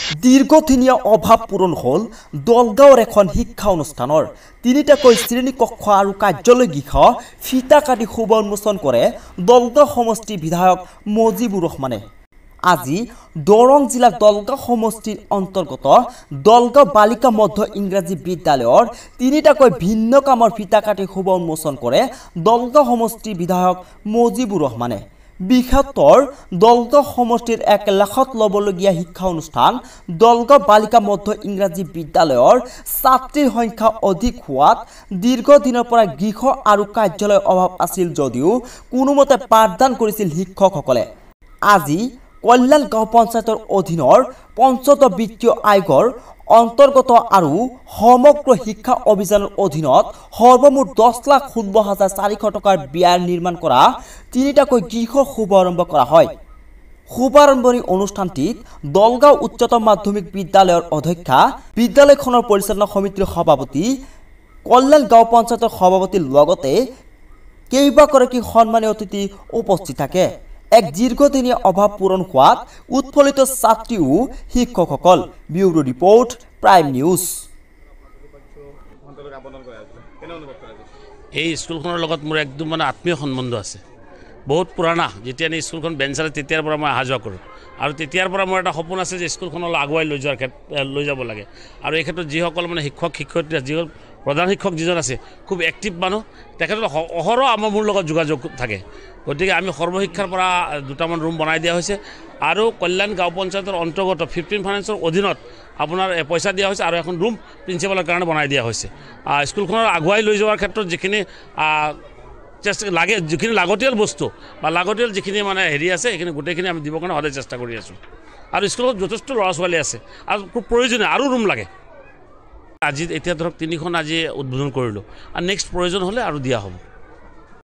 দীৰ্ঘদিনীয়া অভাৱ পূৰণ হ'ল দলগাঁৱৰ এখন শিক্ষা অনুষ্ঠানৰ। তিনিটাকৈ শ্ৰেণীকক্ষ আৰু কাৰ্যালয় গৃহ ফিতা কাটি শুভ উন্মোচন কৰে দলগাঁও সমষ্টিৰ বিধায়ক মজিবুৰ ৰহমানে। আজি দৰং জিলাৰ দলগাঁও সমষ্টিৰ অন্তৰ্গত দলগাঁও বালিকা মধ্য ইংৰাজী বিদ্যালয়ৰ তিনিটাকৈ ভিন্ন কামৰ ফিতা কাটি শুভ উন্মোচন কৰে দলগাঁও সমষ্টিৰ বিধায়ক মজিবুৰ ৰহমানে। বৃহত্তৰ দলগাঁও সমষ্টিৰ এক লাখত ল'বলগীয়া শিক্ষা অনুষ্ঠান দলগাঁও বালিকা মধ্য ইংৰাজী বিদ্যালয়ৰ ছাত্ৰীৰ সংখ্যা অধিক হোৱাত দীৰ্ঘদিনৰ পৰা গৃহ আৰু কাৰ্যালয়ৰ অভাৱ আছিল যদিও কোনোমতে পাঠদান কৰিছিল শিক্ষকসকলে। আজি কল্যাণ গাঁও পঞ্চায়তৰ অধীনৰ পঞ্চদশ বিত্তীয় আয়োগৰ অন্তৰ্গত আৰু সমগ্ৰ শিক্ষা অভিযানৰ অধীনত সৰ্বমুঠ 10,16,400 টকাৰ ব্যয় নিৰ্মাণ কৰা তিনিটাকৈ গৃহ শুভাৰম্ভ কৰা হয়। শুভাৰম্ভণি অনুষ্ঠানটিত দলগাঁও উচ্চতৰ মাধ্যমিক বিদ্যালয়ৰ অধ্যক্ষা, বিদ্যালয়খনৰ পৰিচালনা সমিতিৰ সভাপতি, কল্যাণ গাঁও পঞ্চায়তৰ সভাপতিৰ লগতে কেইবাগৰাকী সন্মানীয় অতিথি উপস্থিত থাকে। এক দীৰ্ঘদিনীয়া অভাৱ পূৰণ হোৱাত উৎফুল্লিত ছাত্ৰী ও শিক্ষকসকল। Bureau report, prime news. এই স্কুলখনৰ লগত মোৰ একদম মানে আত্মীয় সম্বন্ধ আছে, বহুত পুৰণা। যেতিয়া আমি স্কুলখন বেঞ্চাৰে তেতিয়াৰ পৰা মই অহা যোৱা কৰোঁ আৰু তেতিয়াৰ পৰা মোৰ এটা সপোন আছে যে স্কুলখন অলপ আগুৱাই লৈ যোৱাৰ ক্ষেত্ৰত লৈ যাব লাগে। আৰু এই ক্ষেত্ৰত যিসকল মানে শিক্ষক শিক্ষয়িত্ৰী, যিসকল প্ৰধান শিক্ষক যিজন আছে খুব এক্টিভ মানুহ, তেখেতৰ অহৰহ আমাৰ মোৰ লগত যোগাযোগ থাকে। গতিকে আমি সৰ্বশিক্ষাৰ পৰা দুটামান ৰুম বনাই দিয়া হৈছে আৰু কল্যাণ গাঁও পঞ্চায়তৰ অন্তৰ্গত 15 ফাইনেন্সৰ অধীনত আপোনাৰ পইচা দিয়া হৈছে আৰু এখন ৰুম প্ৰিন্সিপালৰ কাৰণে বনাই দিয়া হৈছে। স্কুলখনৰ আগুৱাই লৈ যোৱাৰ ক্ষেত্ৰত যিখিনি চেষ্টা লাগে, যিখিনি লাগতিয়াল বস্তু বা লাগতিয়াল যিখিনি মানে হেৰি আছে, সেইখিনি গোটেইখিনি আমি দিবৰ কাৰণে সদায় চেষ্টা কৰি আছোঁ। আৰু স্কুলত যথেষ্ট ল'ৰা ছোৱালী আছে আৰু খুব প্ৰয়োজনীয় আৰু ৰুম লাগে। আজি এতিয়া ধৰক তিনিখন আজি উদ্বোধন কৰিলোঁ আৰু নেক্সট প্ৰয়োজন হ'লে আৰু দিয়া হ'ব।